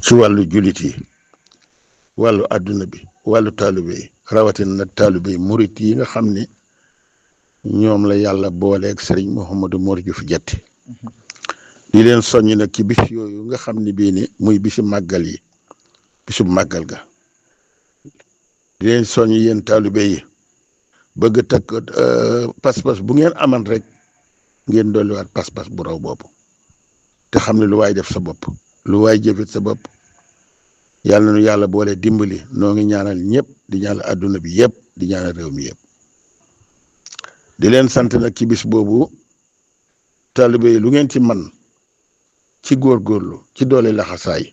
ci wàllu jullit yi wàllu àdduna bi wàllu taalibe yi rawatina nag taalibe yi murit yi nga xam ne ñoom la yàlla booleeg Serigne Mouhamadou Mor Diouf Diatty di leen soññ nag ci bis yooyu nga xam ne bii ni muy bisi màggal yi bisu màggal ga di leen soññ yéen taalibe yi bëgg takk pas-pas bu ngeen aman rek ngeen dolliwaat pas-pas bu raw boobu te xam ne lu waay def sa bopp lu waay jëfit sa bopp yàlla nu yàlla boole dimbali noo ngi ñaanal ñëpp di ñaanal adduna bi yëpp di ñaanal réew mi yëpp di leen sant nag ci bis boobu taalibe yi lu ngeen ci man ci góorgóorlu ci doole laxasaay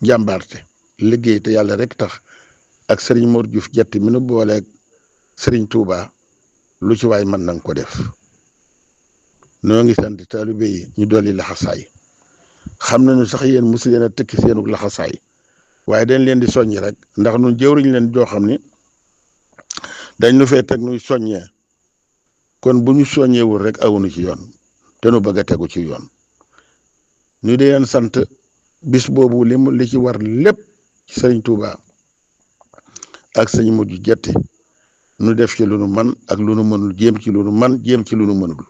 jàmbaarte liggéey te yàlla rek tax ak Serigne Mor Diouf Diatty mi nu booleeg Serigne Touba lu ci waay mën nanga ko def noo ngi sant taalibe yi ñu dolli laxasaay xam nañu sax yéen mosu leen a tëkki seenu laxasaay waaye dañ leen di soññi rek ndax nun jëwriñ leen joo xam ni dañ nu fee teg nuy soññee kon bu ñu soññeewul rek awunu ci yoon te nu bëgg a tegu ci yoon ñu di leen sant bis boobu li ci war lépp ci Serigne Touba ak Serigne Mor Diouf Diatty nu def ci lu nu man ak lu nu mënul jéem ci lu nu man jéem ci lu nu mënul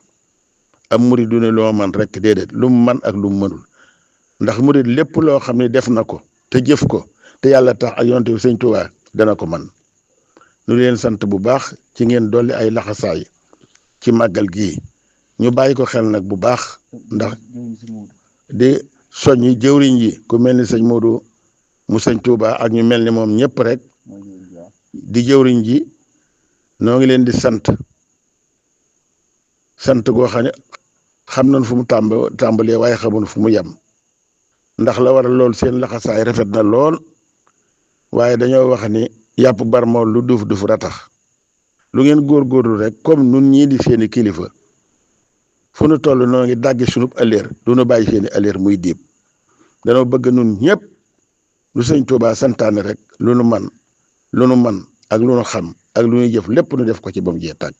am murid du ne loo man rek déedéet lu mu man ak lu mu mënul ndax murid lépp loo xam ne def na ko te jëf ko te yàlla tax ak yonte bi Sëñ Tuubaa dana ko man nu leen sant bu baax ci ngeen dolli ay laxasaay ci màggal gii ñu bàyyi ko xel nag bu baax ndax di soññi jëwriñ yi ku mel ni sëñ Modou mu Sëñ Tuubaa ak ñu mel ni moom ñëpp rek di jëwriñ ji noo ngi leen di sant goo xam ne xam nañ fu mu tàmbalee waaye xamun fu mu yem ndax la waral lool seen laxasaay rafet na lool waaye dañoo wax ni yàpp barmool lu duuf duuf ratax lu ngeen góorgóorlu rek comme nun ñii di seeni kilifa fu nu toll noo ngi dàggi sunub ëllëer du nu bàyyi seeni ëllëer muy diib danoo bëgg nun ñëpp lu Sëñ Tuubaa santaane rek lu nu man ak lu nu xam ak lu ñuy jëf lépp nu def ko ci ba mu jee tàgg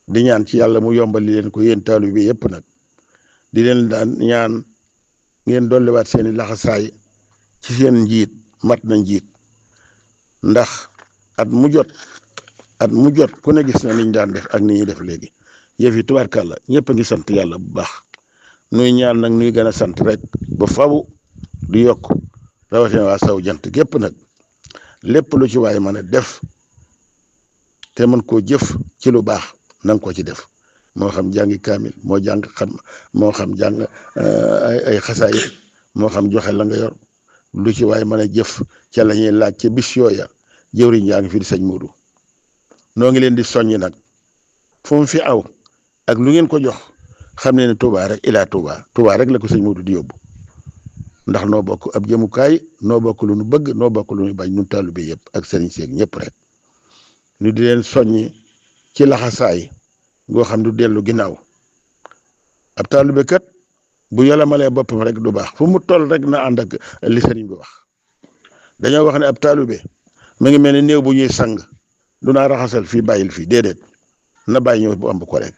di ñaan ci yàlla mu yombali leen ko yéen taalibe bi yëpp nag di leen daan ñaan ngeen dolliwaat seeni laxasaay ci seen njiit mat na njiit ndax at mu jot ku ne gis na niñ daan def ak ni ñuy def léegi yëf yi tubaarkàlla ñëpp a ngi sant yàlla bu baax nuy ñaan nag nuy gën a sant rek ba fawu du yokk rawatina waa saw jant gépp nag lépp lu ci waay mën a def te mën koo jëf ci lu baax nanga ko ci def moo xam jàngi kaamil moo xam jàng ay xasaay moo xam joxe la nga yor lu ci waay mën a jëf ca la ñuy laaj ca bis yooya jëwriñ yaa ngi fi di sëñ Modou noo ngi leen di soññi nag fu mu fi aw ak lu ngeen ko jox xam ne ne Touba rek ilaa Touba rek la ko sëñ Modou di yóbbu ndax noo bokk ab jëmukaay noo bokk lu nu bëgg noo bokk lu nu bañ ñun taalibe yëpp ak sëriñ seeg ñëpp rek ñu di leen soññi ci laxasaay ngoo xam du dellu ginnaaw ab taalibe kat bu yolamalee boppam rek du baax fu mu toll rek na ànd ak li sëriñ bi wax dañoo wax ne ab taalibe mu ngi mel ni néew bu ñuy sang du naa raxasal fii bàyyil fii déedéet na bàyyi ñëw bu am ko rek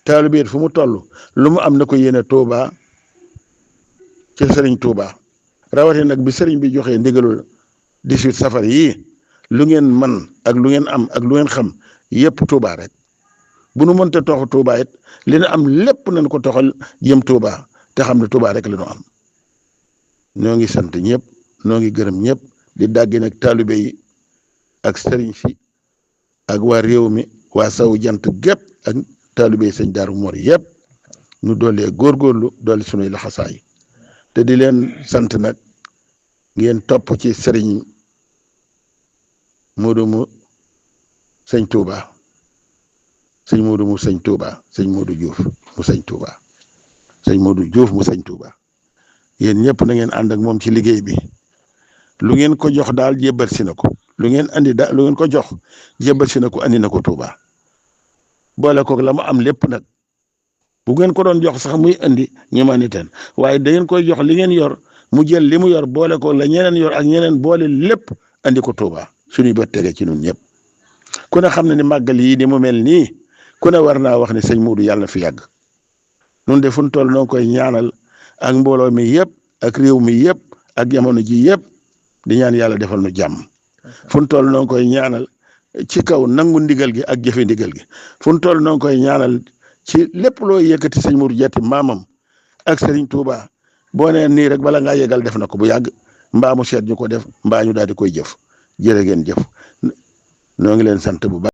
taalibe it fu mu toll lu mu am na ko yéene Touba ci sëriñ Touba rawatina nag bi sëriñ bi joxee ndigalul 18 safar yii lu ngeen man ak lu ngeen am ak lu ngeen xam yëpp Touba rek bu nu mënta toxu Touba it li nu am lépp nañ ko toxal jëm Touba te xam ne Touba rek la ñu am ñoo ngi sant ñëpp ñoo ngi gërëm ñëpp di dàggi nag taalibe yi ak sëriñ si ak waa réew mi waa saw jant gépp ak taalibe yi sëñ Daaru Mor yëpp ñu doolee góorgóorlu doole sunuy laxasaay te di leen sant nag ngeen topp ci sëriñ Modou mu sëñ Touba sëñ Modou mu sëñ Touba sëñ Modou Diouf mu sëñ Touba sëñ Modou Diouf mu sëñ Touba yéen ñëpp na ngeen ànd ak moom ci liggéey bi lu ngeen ko jox daal jébbal si na ko lu ngeen ko jox jébbal si na ko andi na ko Touba boole koog la mu am lépp nag bu ngeen ko doon jox sax muy andi ñi ma niteen waaye da ngeen koy jox li ngeen yor mu jël li mu yor boole koog la ñeneen yor ak ñeneen boole lépp andi ko Touba suñuy bët tege ci ñun ñëpp ku ne xam ne ni màggal yii ni mu mel nii ku ne war naa wax ne sëñ Modou yàlla na fi yàgg nun de fu ñu toll noo koy ñaanal ak mbooloo mi yëpp ak réew mi yëpp ak jamono ji yëpp di ñaan yàlla defal nu jàmm fu nu toll noo ngi koy ñaanal ci kaw nangu ndigal gi ak jëfe ndigal gi fu nu toll noo ngi koy ñaanal ci lépp loo yëkkati sëñ Mourou Diatty maamam ak Serigne Touba boo nee nii rek bala ngaa yegal def na ko bu yàgg mbaa mu seet ñu ko def mbaa ñu daal di koy jëf jërë ngeen jëf noo ngi leen sant bu baax